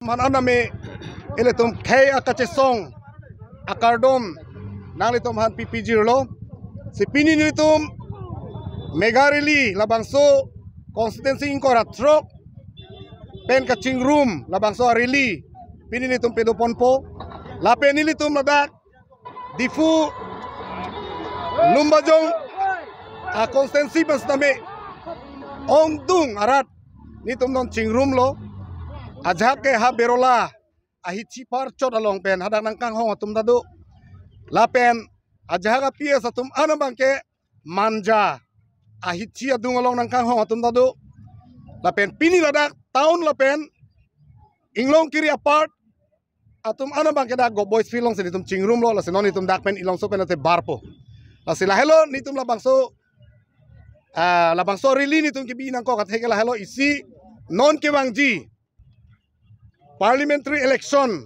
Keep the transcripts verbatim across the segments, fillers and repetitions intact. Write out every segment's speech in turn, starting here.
Man aname ilitum khei akachesong akardom nanglitum aphan pipijirlo. Si pini nelitum mega rally labangso constituency ingkoi ra throk pen kachingrum labangso a-rally pini nelitum padoponpo. Lapen nelitum ladak Diphu Lumbajong a-constituency pen setame ongdung arat nelitum non chingrumlo. Ajahak ke ha Berola ahithi apharchot along pen hadak nangkanghong atum ta do. Lapen ajahak a-P S atum an abangke Manja ahithi adung along nangkanghong atum ta do. Lapen pini ladak town lapen Inglongkiri apart atum an abangke dak Govt Boys Field alongsi nelitum chingrumlo, lasi non nelitum dak pen Ilongso pen ate barpo. Lasi lahelo nelitum labangso, ah, labangso rally nelitum kebi nangkok atheke lahelo isi non kevangji parliamentary election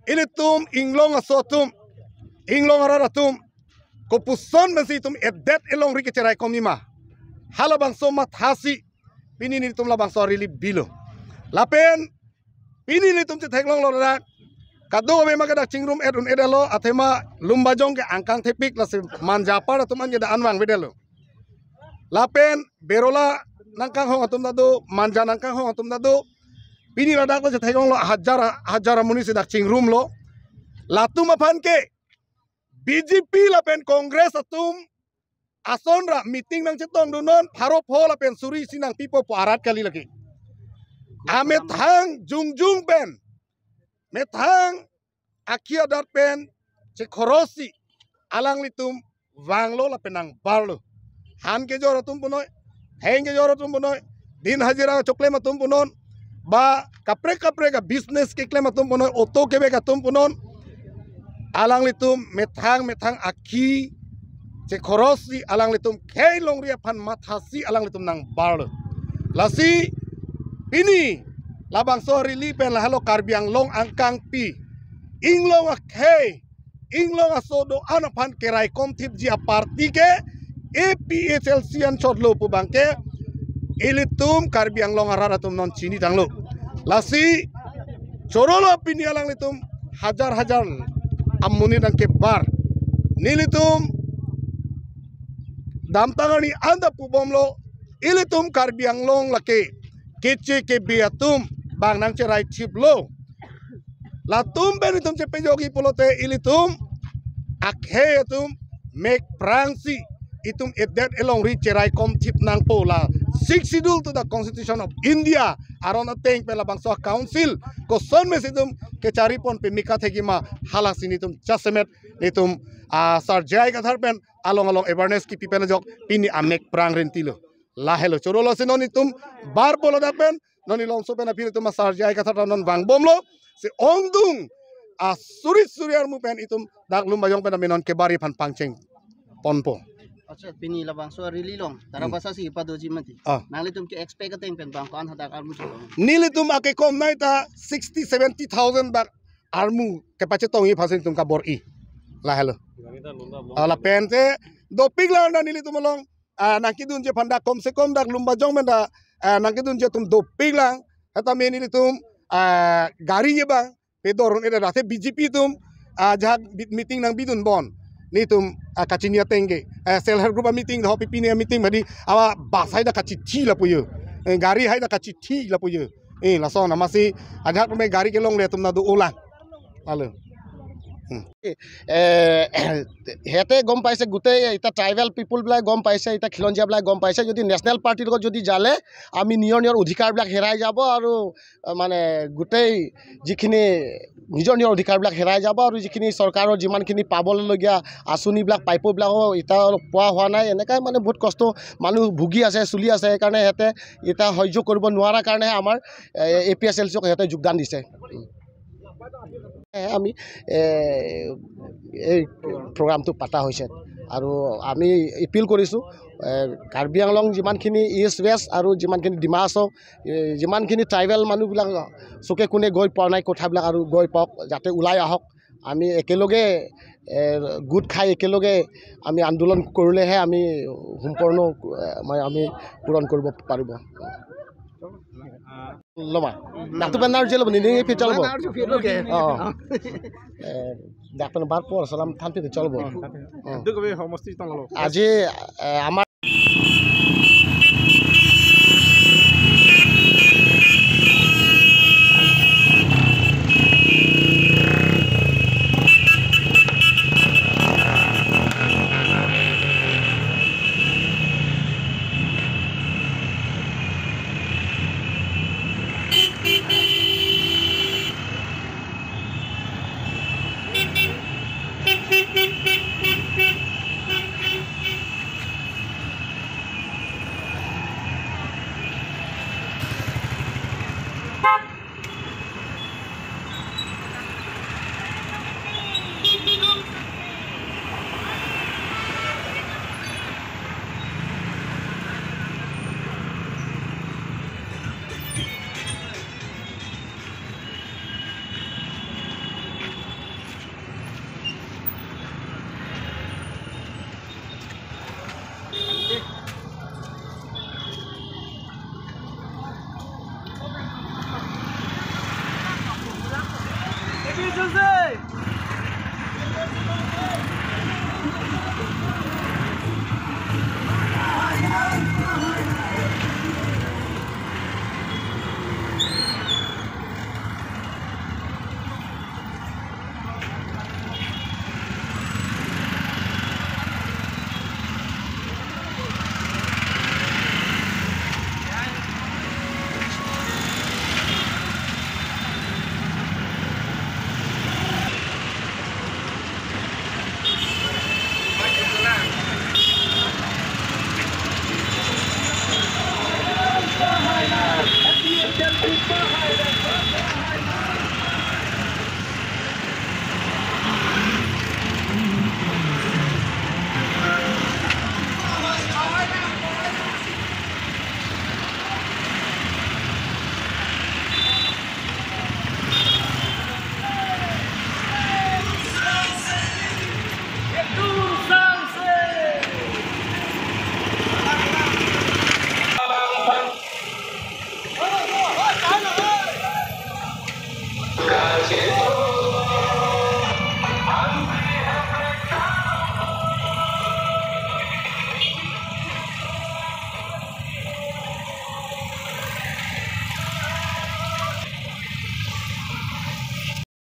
ilitum inglong aso atum, inglong arat atum kopuson pensi itum edet elongri kecherai komji ma, halabangso mathasi pini nelitum labangso rally bilo. Lapen pini nelitum chetheklonglo ladak, kadokave ma ke dak chingrum-et un-edetlo, athema Lumbajong ke angkang thepik, lasi Manja apart atum an ke dak an vangvedetlo. Lapen Berola nangkanghong atum ta do, Manja nangkanghong atum ta do. Pini ladak lo chetheklonglo hajar hajar amonit si dak chingrumlo. Latum aphan ke B J P lapen Congress atum ason ra meeting nangchetongdunnon, pharo pho lapen suri si nangpipo pu arat kali lake. Amethang jongjong pen, methang akhi adat pen chekhorosi alanglitum vanglo lapen nangbarlo. Han kejor atum punoi, theng kejor atum punoi, din hajira choklem atum punon, ba kaprek kaprek a-business keklem atum punoi, auto kevek atum punon, alanglitum methang methang akhi chekhorosi alanglitum khei longri aphan mathasi alanglitum nangbarlo. Lasi pini labangso rally pen lahelo Karbi Anglong angkangpi inglong akhei, inglong aso do-an aphan keraikom thipji a-party ke A P H L C anchotlo pu abangke ilitum Karbi Anglong arat atum non chinitanglo. Lasi chorolo pini alanglitum hajar hajar amonit nangkebar. Nelitum damtang arni anta pubomlo, ilitum Karbi Anglong lake keche kebe atum bang nangcherai thiplo. Latum pen itum chepejokji pulote ilitum akhei atum mekprangsi itum edet elongri cheraikom thip nangpo, la Sixth Schedule to the Constitution of India aron ateng pen labangso a-council koson mes itum kechari pon pemika thekji ma, halasi nelitum jasemet nelitum, ah, Sar J I Kathar pen along along awareness kipi pen ajok pini amekprang rentilo. Lahelo choro lo si non itum bar polo dak pen, non Ilongso pen aphi itum asar jai katha ta non vangbomlo, si ongdung asuri suri armu pen itum dak Lumbajong pen amenon kebari aphan pangcheng ponpo. Accha, pini labangso rally along, tara Hmm. basa si padoji mati. Ah. Nanglitum ke-expect ateng pen bang ko-an hadak armu cholo. Nelitum akekom nai ta sixty, seventy thousand bak armu kepachetongji aphan si itum kabor-i. Lahelo. Ala pen te dopik lang na nelitum along, ah, nangkedunji aphan dak kom se kom dak Lumbajong pen ta, ah, nangkedunji atum dopik lang. Setame nelitum, ah, gari ye bang pedor un-e, dak te B J P atum, ah, ajahak bi-, meeting nangbidunbom. Nelitum, ah, kachini ateng ke, eh, self help group a-meeting, ho P P ni a-meeting badi, awa bus hai dak kachithi lapu yo. Eh, gari hai dak kachithi lapu yo. Eh, lason amatsi ajahak pen gari kelongle atum nado-o lang. Lahelo. Hmm. Eh, hete gom paise, gutei ita tribal people bilai gom paise, ita khilonjia bilai gom paise, jodi national party logot jodi jale, ami nijor nijor odhikar bilak herai jabo aru, eh, mane gutei jikhini nijor nijor odhikar bilak herai jabo aru jikhini sorkaror jimankhini pabologia asoni bilak, paipo bilak o ita poa hua nai, eneka mane bahut kosto manu bhugi ase, suli ase, karne hete ita hoijo koribo nuara karne amar, eh, A P H L C ok hete jogdan dise. Hmm. এ, আমি, এ, এই প্ৰগ্ৰামটো পতা হৈছে আৰু আমি এপিল কৰিছোঁ, এ, কাৰ্বি আংলং যিমানখিনি ইষ্ট ৱেষ্ট আৰু যিমানখিনি ডিমা হাছাও, এ, যিমানখিনি ট্ৰাইবেল মানুহবিলাক চুকে কোণে গৈ পোৱা নাই কথাবিলাক আৰু গৈ পাওক, যাতে ওলাই আহক। আমি একেলগে, এ, গোট খাই একেলগে আমি আন্দোলন কৰিলেহে আমি সম্পূৰ্ণ, এ, মানে আমি পূৰণ কৰিব পাৰিব। Loma. Dak tu benar je lo, ini ini picture lo. Benar je lo ke. Oh. Eh, dak tu bar por salam thanpi tu cholo. Itu ke homosti tong lo. Aji, eh, amar